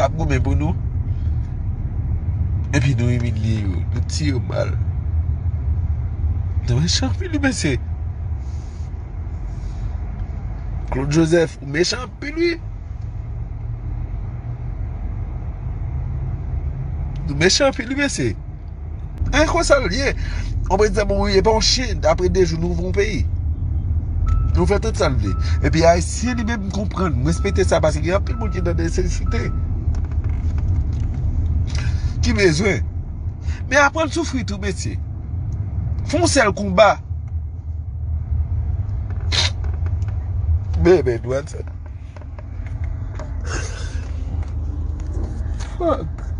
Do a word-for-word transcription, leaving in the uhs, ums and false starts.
ap goumen pou nou. Epi nou imilye yo, nou tiye yo mal. Nou mechan anpil, wi, mesye. Claude Joseph, ou mechan anpil, wi. Nou mechan anpil, wi, mesye. E konsa l ye. Yon prezidan pou mouri, e pa yon chen, apre de jou, nou ouvri yon peyi. Nou fè tout sa l vle. Epi Ayisyen li menm konprann, m respekte sa, paske gen anpil moun ki nan nesesite, ki bezwen. Men aprann soufri tou, mesye. Fè yon sèl konba. Bebe, dwat sa. Fuck.